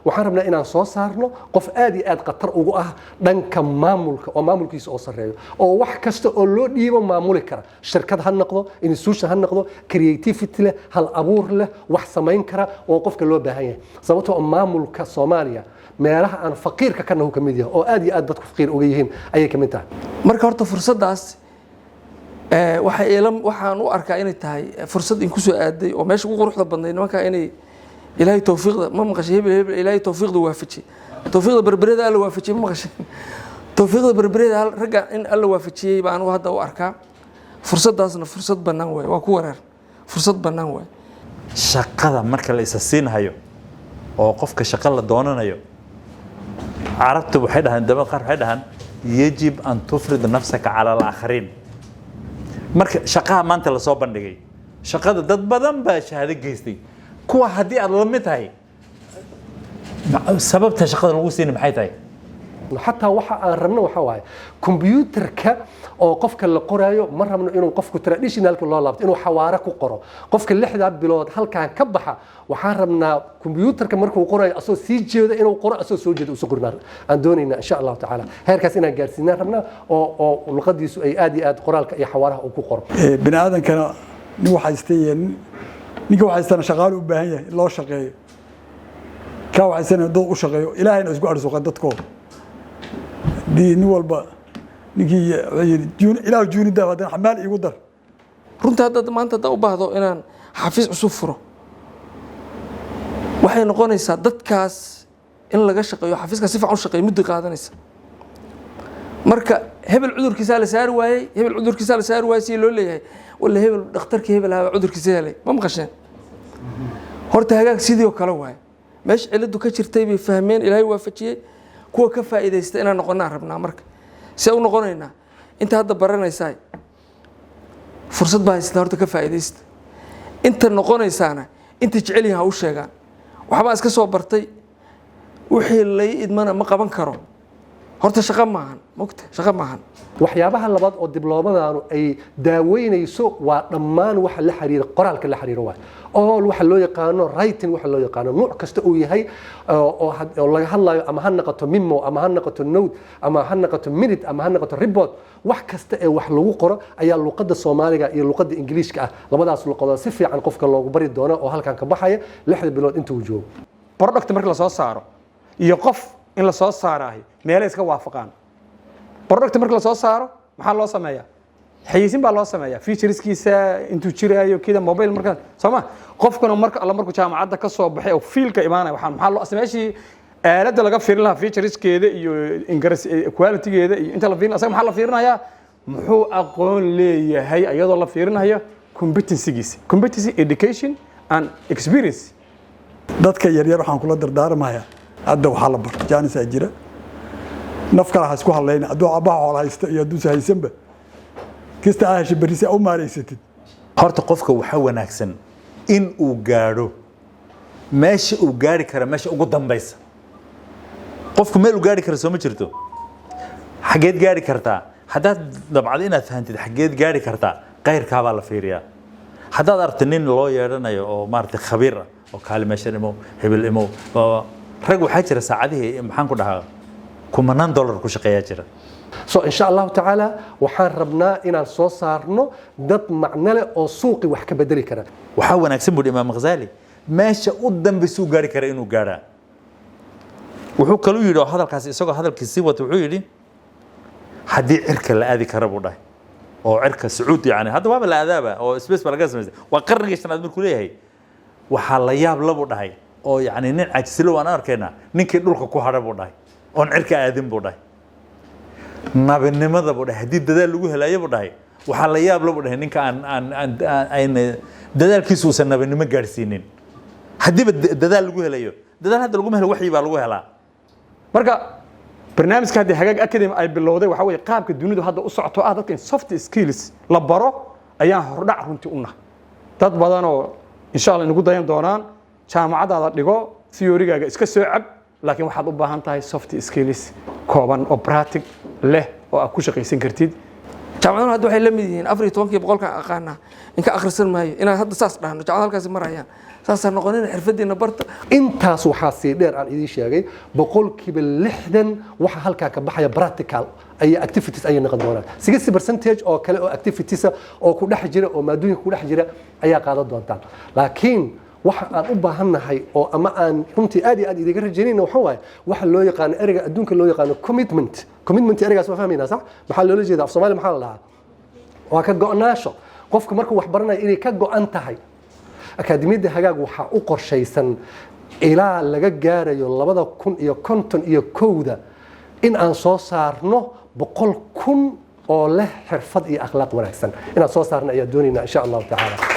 Waxaan rabnaa inaan soo saarno qof aad iyo aad khatar ugu ah dhanka maamulka, oo maamulkiisa oo sarreeyo, oo wax kasta oo loo dhiibo maamuli kara, shirkad ha noqdo, institution ha noqdo, creativity leh, hal abuur leh, wax samayn kara oo qofka loo baahan yahay, sababtoo maamulka Soomaaliya meelaha aan faqiirka ka nahu ka mid yahay, oo aad iyo aad dadku faqiir uga yihiin ayay ka mid tahay. Marka horta fursaddaas waxay ila waxaan u arkaa inay tahay fursad in kusoo aaday oo meesha ugu quruxda badnayd nimankaa inay Ilaahay tawfiiqda. Ma maqashay hebel hebel Ilaahay tawfiiqda waafajiyey, tawfiiqda berbereda Alla waafajiyey? Ma maqashay tawfiiqda berbereda ragga in Alla waafajiyey baan anigu hadda u arkaa. Fursaddaasna fursad bannaan waay, waa ku wareer, fursad bannaan waay. Shaqada marka la isa siinhayo oo qofka shaqo la doonanayo, Carabtu waxay dhahaan, dabad qaar waxay dhahaan, يجب أن تفرض نفسك على الآخرين. Marka shaqaha maanta lasoo bandhigay, shaqada dad badan baa shahaado geystay. Kuwa haddii aad la mid tahay, sababta shaqada lagu siina maxay tahay? Xataa waxa aan rabno waxa waaye kombiyuutarka oo qofka la qoraayo. Ma rabno inuu qofku traditionalka loo laabto, inuu xawaare ku qoro. Qofka 6-daa bilood halkan ka baxa, waxaan rabnaa kombiyuutarka markuu qorayo asoo sii jeedo inuu qoro, asoo soo jeedo uusan qorin aan doonaynaa. Insha Allahu tacaala heerkaas inaan gaarsiinaan rabnaa, oo luqadiisu ay aad iyo aad qoraalka iyo xawaaraha uu ku qoro. Bini aadankana nin wax haysta iyo ninka wax haystana shaqaale u baahan yahay in loo shaqeeyo, kaa wax haystana dad u shaqeeyo. Ilaahayna isku arsuqa dadkooda. Hadii nin walba ninkii wuxuu yidhi, "Ilaah juuni daa, haddana xamaal iigu dar." Runtii hadda maanta haddaan u baahdo inaan xafiis cusub furo, waxay noqonaysaa dadkaas in laga shaqeeyo, xafiiskaas si fiican u shaqeeyo muddo qaadanaysa. Marka hebel cudurkiisaa la saari waayey, hebel cudurkiisaa la saari waayey, si loo leeyahay walla hebel dhakhtarkii hebel ahaa cudurkiisa helay. Ma maqasheen? Horta Hagaag sidii oo kale waaye. Meesha ciladu ka jirtay bay fahmeen, Ilaahay waafajiyey. Kuwa ka faa'iidaysta inaan noqonnaan rabnaa. Marka see u noqonaynaa? Inta hadda baranaysaa fursad baa haysata, horta ka faa'iidaysta. Inta noqonaysaana inta jecel yihin ha u sheegaan. Waxbaa iska soo bartay, wixii lay idmana ma qaban karo. Horta shaqo maahan, mogta, shaqo maahan. Waxyaabaha labaad oo dibloomadaanu ay daaweynayso waa dhammaan waxa la xiriira qoraalka la xiriiro waay, all waxa loo yaqaano writing, waxa loo yaqaano nuuc kasta uu yahay oo laga hadlayo, ama ha noqoto memo, ama ha noqoto note, ama ha noqoto minute, ama ha noqoto report, wax kasta ee wax lagu qoro ayaa luqadda Soomaaliga iyo luqadda Ingiliishka ah, labadaas luqadood, si fiican qofka loogu bari doono oo halkan ka baxaya 6-da bilood inta uu joogo. Product marka la soo saaro iyo qof in la soo saaraahi meelay iska waafaqaan. Product marka la soo saaro maxaa loo sameeyaa? Xayeysin baa loo sameeyaa, featureskiisa, intuu jiraayo kida mobile marka soo ma. Qofkuna marka alla markuu jaamacadda ka soo baxay oo field-ka imaanaya, waxaa maxaa loo meeshii aaladda laga fiirin lahaa featureskeeda iyo ingaras qualitygeeda iyo inta la fiirin, asaga maxaa la fiirinayaa? Muxuu aqoon leeyahay, iyadoo la fiirinayo competencygiisa, competency, education and experience. Dadka yaryar waxaan kula dardaarmayaa, hadda waxaa la barto jaanisaa jira. Naf kale ha isku hadlayna. Hadduu cabbaha xoola haysto iyo hadduusa haysanba, kista aa hesha berri si aa u maaraysatid. Horta qofka waxaa wanaagsan in uu gaadho meesha uu gaari kara, meesha ugu dambaysa. Qofku meel uu gaari kara soo ma jirto? Xageed gaari kartaa? Haddaad dabcdo inaad fahantid xageed gaari kartaa, qayrkaabaa la fiiriyaa. Haddaad aragto nin loo yeedhanayo oo maaragtay khabiir ah oo kaali meeshan imow, hebel imow, rag waxaa jira saacadihii, maxaan ku dhahaa, kumanaan dollar ku shaqeeyaa jira. So insha Allahu tacaala waxaan rabnaa inaan soo saarno dad macno leh oo suuqi wax ka bedeli kara. Waxaa wanaagsan buuhi Imaam Ghazali, meesha u dambaysuu gaari kara inuu gaadhaa. Wuxuu kaluu yidhi, oo hadalkaasi isagoo hadalkii sii wata, wuxuu yidhi, haddii cirka la aadi kara buu dhahay, oo cirka sacuud yani hadda waaba la aadaaba oo space baa laga samaystay, waa qarnigii shanaad markuu leeyahay, waxaa la yaab la buu dhahay, oo yani nin caajisilo waan arkaynaa ninkii dhulka ku hadha buu dhahay, oon cirka aadin buu dhahay. Nabinimada buu dhahay haddii dadaal lagu helayo buu dhahay, waxaa la yaab la buu dhahay ninka aan ayna dadaalkiisu uusan nabinimo gaadhsiinin. Haddiiba dadaal lagu helayo, dadaal hadda laguma helo, waxyi baa lagu helaa. Marka barnaamijka haddii Hagaag Academy ay bilowday, waxaa weeye qaabka dunidu hadda u socoto ah dadka in soft skills la baro ayaan hordhac runtii u nahay. Dad badanoo insha Allah inagu dayan doonaan, jaamacadaada dhigo, theorygaaga iska soo cab, laakiin waxaad u baahan tahay soft skills kooban oo practice leh oo aad ku shaqaysan kartid. Jaamacaduna hadda waxay la mid yihiin 14-kii boqolka aqaanaa inka akhrisan maayo inaan hadda saas dhahno. Jaamacad halkaasi marayaan saasaa noqonina, xirfadiina barta. Intaas waxaa sii dheer, aan idiin sheegay, 60% waxa halkaa ka baxaya practical ay activities ayay noqon doonaan. 60% oo kale oo activities oo ku dhex jira oo maadooyinka ku dhex jira ayaa qaadan doontaan. Laakiin waxa aan u baahannahay oo ama aan runtii aad iyo aad idiga rajaynayna waxa waaye waxa loo yaqaano ereyga adduunka loo yaqaano commitment. Commitment ereygaas waa fahmaynaa, sax? Maxaa loola jeeda? Af Soomaali maxaa la dhahaa? Waa ka go'naasho. Qofka markuu wax baranayo inay ka go'an tahay. Akaademiyadda Hagaag waxaa u qorshaysan ilaa laga gaarayo 2051-da in aan soo saarno 100,000 oo leh xirfad iyo akhlaaq wanaagsan. Inaan soo saarno ayaa doonaynaa, insha Allahu tacaala.